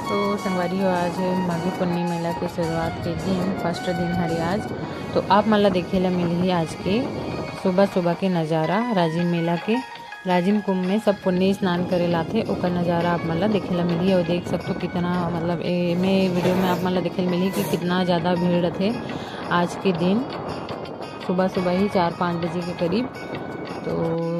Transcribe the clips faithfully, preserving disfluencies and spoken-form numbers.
तो संगवारी हो, आज माघी पुन्नी मेला के शुरुआत के दिन, फर्स्ट दिन हरे आज। तो आप मन ला देखे ला मिलही आज के सुबह सुबह के नज़ारा राजिम मेला के। राजिम कुंभ में सब पुन्नी स्नान करे लाथे, ओकर नज़ारा आप मन ला देखे ला मिलही। और देख सकथो कितना, मतलब, ए में वीडियो में आप मन ला देखे ला मिलही कि कितना ज़्यादा भीड़ रथे आज के दिन, सुबह सुबह ही चार पाँच बजे के करीब। तो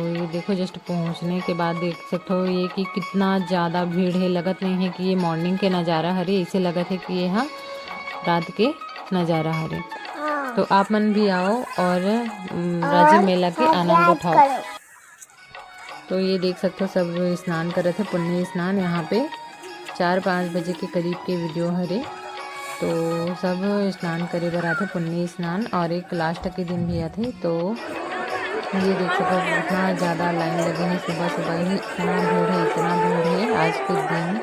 ये देखो, जस्ट पहुंचने के बाद देख सकते हो ये कि कितना ज़्यादा भीड़ है। लगत नहीं है कि ये मॉर्निंग के नज़ारा हरे, इसे लगत है कि ये हा रात के नज़ारा हरे। तो आप मन भी आओ और, उम, राजिम मेला के आनंद उठाओ। तो ये देख सकते हो, सब स्नान करत हे, पुन्नी स्नान। यहाँ पे चार पाँच बजे के करीब के वीडियो हरे। तो सब स्नान करे बर आथे, पुन्नी स्नान, और एक लास्ट के दिन भी आथे। तो ये देख सकते हो, इतना ज़्यादा लाइन लगे है, सुबह सुबह ही इतना भीड़ है, इतना भीड़ है आज के दिन।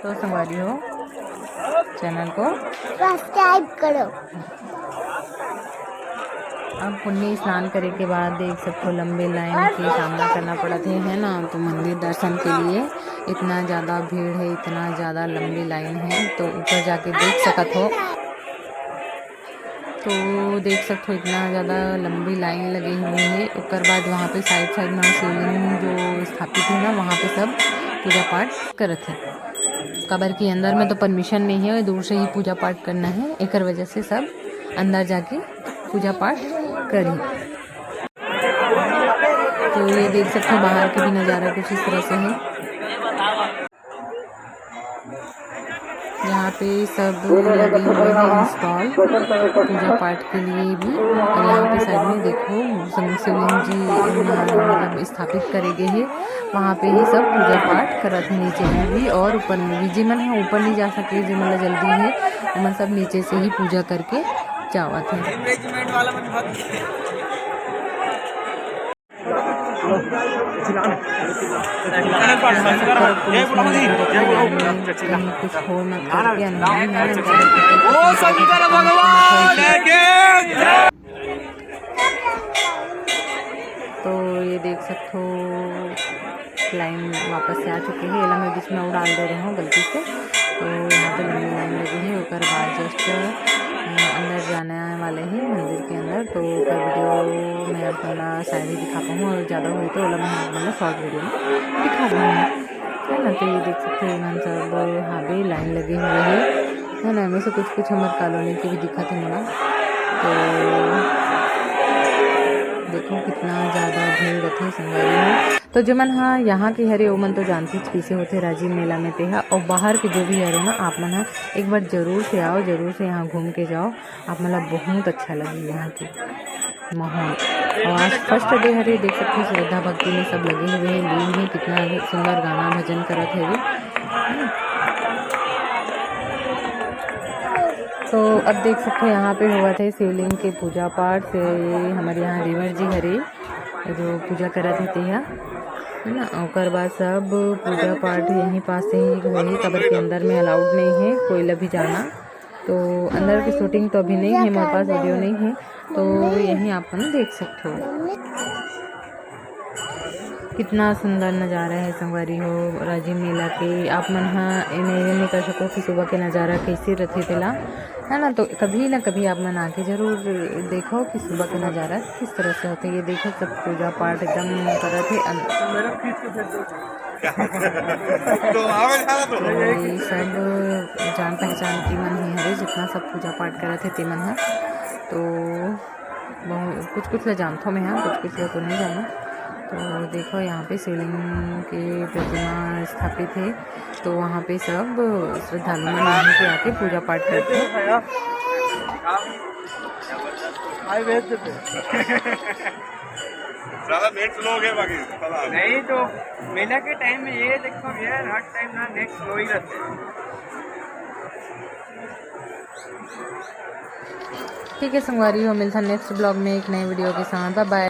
तो संगवारी हो, चैनल को सब्सक्राइब करो। अब पुन्नी स्नान करे के बाद देख सकते हो, लंबे लाइन के सामना करना पड़त हे, है ना। तो मंदिर दर्शन के लिए इतना ज़्यादा भीड़ है, इतना ज़्यादा लंबी लाइन है। तो ऊपर जाके देख सकत हो, तो देख सकते हो, इतना ज़्यादा लंबी लाइन लगे हुए है। ओकर बाद वहाँ पे साइड साइड में शिवलिंग जो स्थापित है ना, वहाँ पे सब पूजा पाठ करत है। काबर कि अंदर में तो परमिशन नहीं है, दूर से ही पूजा पाठ करना है, एकर वजह से सब अंदर जाके पूजा पाठ करी। तो ये देख सकते हो, बाहर के भी नज़ारा कुछ इस तरह से है। यहाँ पे सब लगे हुए हैं स्टॉल पूजा पाठ के लिए भी। और यहाँ पे साइड में देखो, संग शिवलिंग जी, मतलब, स्थापित करे गए हैं। वहाँ पे ही सब पूजा पाठ करत है, नीचे में भी और ऊपर में भी। जिमन है ऊपर नहीं जा सके, जिमन ला जल्दी है, उमन सब नीचे से ही पूजा करके जावत है। कुछ हो मत करके अनहोनी है ना। तो ये देख सकते हो, लाइन वापस से आ चुके हैं। एला मैं बीच में अउ डाल दे रहे हूँ गलती से। तो यहाँ पे लंबी लाइन लगी है, ओकर बाद जस्ट अंदर जाने वाले हैं मंदिर के अंदर। तो ओकर वीडियो मैं अपना शायद ही दिखा पाऊँ, और ज़्यादा हुई तो ओला मैं अपना शॉर्ट वीडियो में दिखा दूँगी, है ना। तो ये देख सकते हो, इमन सब हावे लाइन लगे हुए है, है ना। एमे से कुछ कुछ हमर कॉलोनी के भी दिखत है मोला। तो देखो कितना ज़्यादा भीड़ रथे संगवारी हो। तो जेमन हा यहाँ के हरे, ओमन तो जानथेच कइसे होथे राजिम मेला में तेहा। और बाहर के जो भी हरे ना, आप मन हा एक बार जरूर से आओ, जरूर से यहाँ घूम के जाओ, आप मन ला बहुत अच्छा लगही यहाँ के माहौल। और आज फर्स्ट डे हरे, देख सकते हो, श्रद्धा भक्ति में सब लगे हुए हैं, लीन है। कितना सुंदर गाना भजन करत है। तो अब देख सकते हो, यहाँ पे होवत है शिवलिंग के पूजा पाठ। से ये हमारे यहाँ देवर जी हरे, जो पूजा करत हे तेहा, है ना। ओकर बाद सब पूजा पाठ यहीं पास से ही होही, काबर के अंदर में अलाउड नहीं है कोई ला भी जाना। तो अंदर की शूटिंग तो अभी नहीं है, मोर पास वीडियो नहीं है। तो यहीं आप मन देख सकते हो। कितना सुंदर नज़ारा है संगवारी हो राजिम मेला के। आप मन हा इमेजिन नहीं कर सको कि सुबह के नज़ारा कैसे रथे तेला, है ना। तो कभी ना कभी आप मन आके जरूर देखो कि सुबह के नज़ारा किस तरह से होते। ये देखो, सब पूजा पाठ एकदम करत हे। अन- तो ये सब जान पहचान के मन ही हरे, जितना सब पूजा पाठ करत हे ते मन ह। तो बहुत कुछ कुछ ला जानथो मैं, हाँ, कुछ कुछ ला तो नहीं जाना। तो देखो, यहाँ पे शिवलिंग की प्रतिमा स्थापित है, तो वहाँ पे सब श्रद्धालु मन यहाँ पे आके पूजा पाठ करते हैं। ज़्यादा नेट स्लो हो गया बाकी, पता नहीं। नहीं तो मेला के टाइम में ये देखो भैया, हर टाइम ना नेट स्लो ही रहते हैं। ठीक है संगवारी हो, मिलता नेक्स्ट ब्लॉग में एक नए वीडियो के साथ। बाय बाय।